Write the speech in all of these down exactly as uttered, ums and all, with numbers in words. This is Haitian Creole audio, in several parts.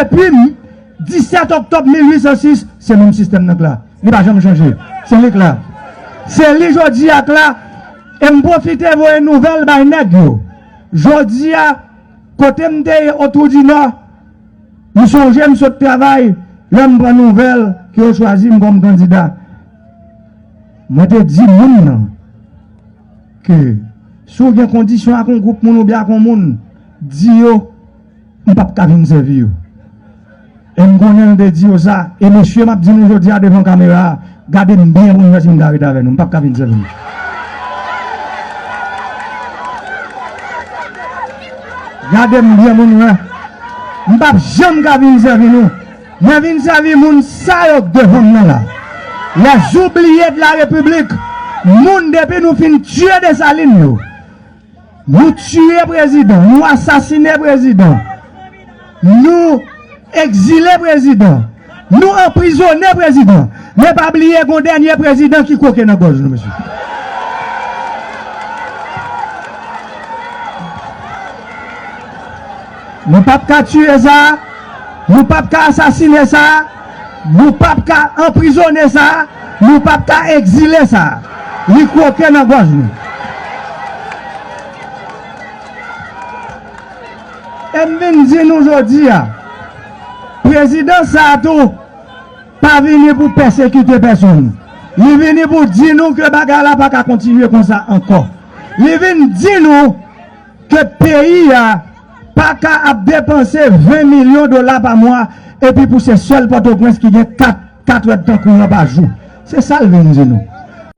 Depi disèt oktòb mil uit san sis, se menm sistèm nan k la. Li pa janm chanje. Se li k la. Se li jodi a k la. E m pwofite voye nouvèl bay nèg yo. Jodi a, kote m te ye Otwou di Nò, m sonje m sot travay, lè m pran nouvèl ke yo chwazi m kòm kandida. Mwen te di moun nan ke si w gen kondisyon ak yon gwoup moun oubyen ak yon moun, di yo m p ap ka vin sèvi yo. E m konnen l te di yo sa. E mesye, m ap di nou jodi a devan kamera a, gade m byen pou nou wè si m ka ret avè nou. M p ap ka vin sèvi nou. Gade m byen pou nou wè. M p ap janm ka vin sèvi nou. Mwen vin sèvi moun sa yo k devan m nan la. Les oubliés de la République. Moun depi nou fin tiye Desalin yo. Nou tiye prezidan, nou asasine prezidan, nou egzile prezidan, nou anprizone prezidan. Men pa bliye gon dènye prezidan ki kwoke nan gòj nou, mesye. Nou p ap ka tiye sa, nou p ap ka asasine sa, nou p ap ka anprizone sa, nou p ap ka egzile sa. Li kwoke nan gòj nou. E m vin di nou jodi a, prezidan sa a tou pa vini pou pèsekite pèsonn. Li vini pou di nou ke bagay la pa ka kontinye konsa ankò. Li vin di nou ke peyi a pa ka ap depanse ven milyon dola pa mwa, epi pou se sèl Pòtoprens ki gen kat, kat èdtan kouran pa jou. Se sa l vin di nou.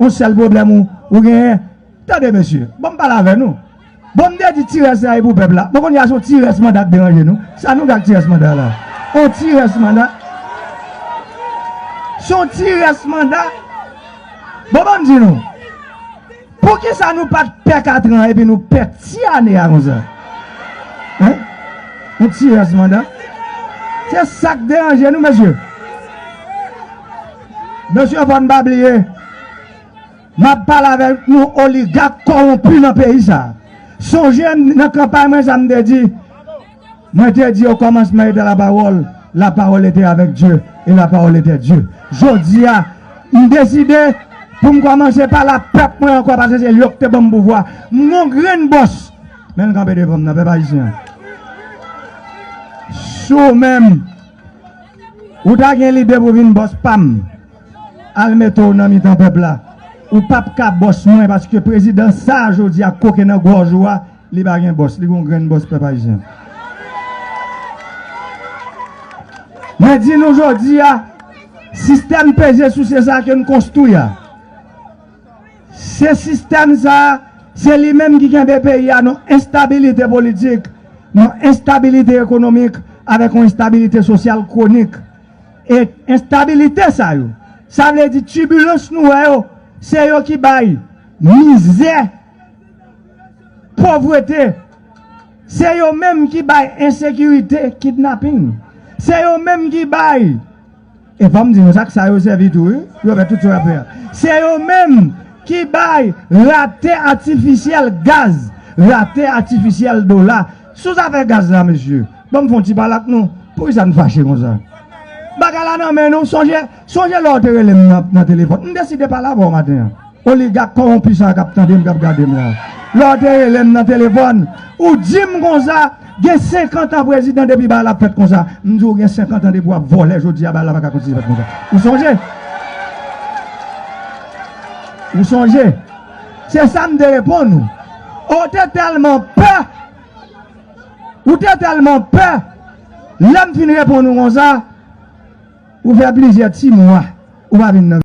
Yon sèl pwoblèm ou, ou genyen, tande mesye, bon m pale avè nou. Bon m te di ti rès la e pou pèp la. Bon kounye a se yon ti rès manda k deranje nou. Sa nou gen ak ti rès manda la? Yon ti rès manda. Se yon ti rès manda. Bon ban m di nou. Poukisa nou pa t pè katran epi nou pè ti ane a konsa? Hein? Yon ti rès manda. Se sa k deranje nou, mesye. Mesye, fò n pa bliye. M ap pale avèk nou oligak kòwonpi nan peyi sa. Sonje m nan kanpay mwen sa m te di. Mwen te di okòmansman était la parole, la parole était avec Dieu, et la parole était Dieu. Jodi a, m deside pou m kòmanse pale ak pèp mwen ankò, paske se yo k te ban m pouvwa. M gon grenn bòs, men l kanpe devan m nan, pèp ayisyen. Si w menm, ou ta gen lide pou vin bòs pa m, al mete w nan mitan pèp la. Ou p ap ka bòs mwen, paske prezidan sa a jodi a koke nan gòj ou a, li pa gen bòs, li gon grenn bòs pèp ayisyen. Mwen di nou jodi a, sistèm peze souse sa ke n konstwi a, se sistèm sa a, se li menm ki kenbe peyi a nan enstabilite politik, nan enstabilite ekonomik, avèk yon enstabilite sosyal kwonik. E enstabilite sa yo, sa vle di tibilans nou wè yo, se yo ki bay mizè, povrete, se yo menm ki bay ensekirite, kidnaping, se yo menm ki bay, e fò m di nou sa, sa yo sèvi tou, wi, pou yo fè tout sa yo ap fè a. Se yo menm ki bay rate atifisyèl gaz, rate atifisyèl dola. Sou zafè gaz la, mesye, ban m fè yon ti pale ak nou. Poukisa n fache konsa? Bagay la nan men nou. Sonje, sonje lè w te rele m nan, nan telefòn. M deside pale avè w maten an. Oligak kòwonpi sa k ap tande m, k ap gade m la. Lè w te rele m nan telefòn, ou di m konsa, gen senkant an prezidan depi bagay la ap fèt konsa. M di w gen senkant an depi w ap vòlè, jodi a bagay la pa ka kontinye fèt konsa. Ou sonje? Ou sonje? Se sa m te reponn ou. Ou te tèlman pè. Ou te tèlman pè. Lè m fin reponn ou konsa, ou fè plizyè ti mwa, ou pa vin nan.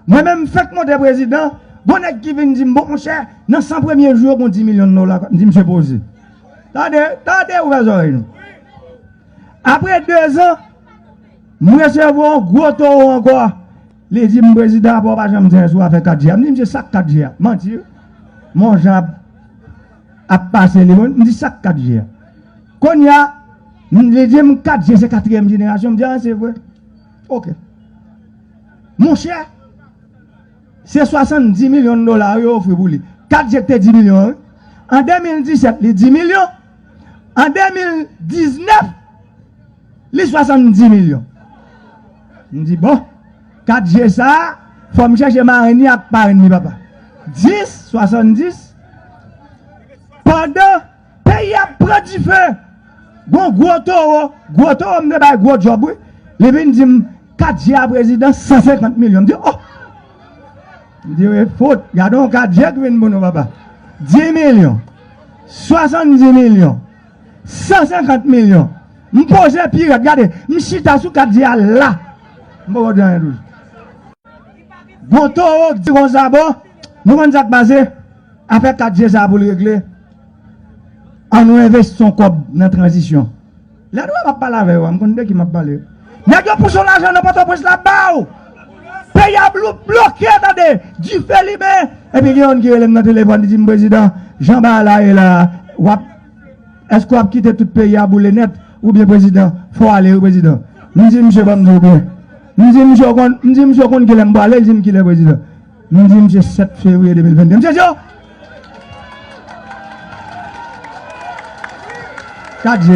Mwen menm, m fèk monte prezidan, gon nèg ki vin di m, "Bon, monchè, nan san premye jou yo, gon dis milyon dola." M di, "Mesye, poze. Tande, tande, ouvè zòrèy nou." Apre dezan, m resevwa yon gwo towo ankò. Li di m, "Prezidan, apa w pa janm di anyen sou afè kat G a?" M di, "Mesye, sa k kat G a?" Manti, wi. Men yon jan ap, ap pase li, bon, m di, "Sa k kat G a?" Kounye a, m, li di m, "Kat G se katriyèm jenerasyon." M di, "A, se vre." Oke. Monchè, se swasanndis milyon dola yo ofri pou li. Kat G te dis milyon, wi. An de mil disèt, li dis milyon. An de mil diznèf, Li swasanndiz milyon. M di, bon, kat je sa a, fò m chèche marenn li ak parenn li, papa. Dis, swasanndis. Pandan peyi a ap pran dife, gon gwo towo, gwo towo m te bay gwo djòb, wi. Li vin di m, kat je a prezidan, san senkant milyon. M di, oh! M di, wi, fout, gade yon kat je ki vin pou nou, papa. Dis milyon, swasanndis milyon, san senkant milyon. M poze pi rèd, gade, m chita sou kat je a la. M poko di anyen toujou. Gon towo k di konsa, bon, nou konn sa k pase? Afè kat je sa pou l regle, ann nou envesti yon kòb nan tranzisyon. Lè nou wè m ap pale avè yo a, m konn de ki m ap pale. Nèg yo pouse yon lajan nan Pòtoprens la ba w. Peyi a blou-, bloke, tande, dife limen. Epi gen youn ki rele m nan telefòn, li di m, prezidan, jan bagay la ye la, w ap, èske w ap kite tout peyi a boule nèt? Oubyen, prezidan, fò w ale, wi, prezidan. M di misye, ban m di w byen. M di misye, w konn, m di misye, w konn kilè m prale? Li di m kilè, prezidan. M di misye, sèt fevriye de mil venn de. Misye di, oh! Kat je a.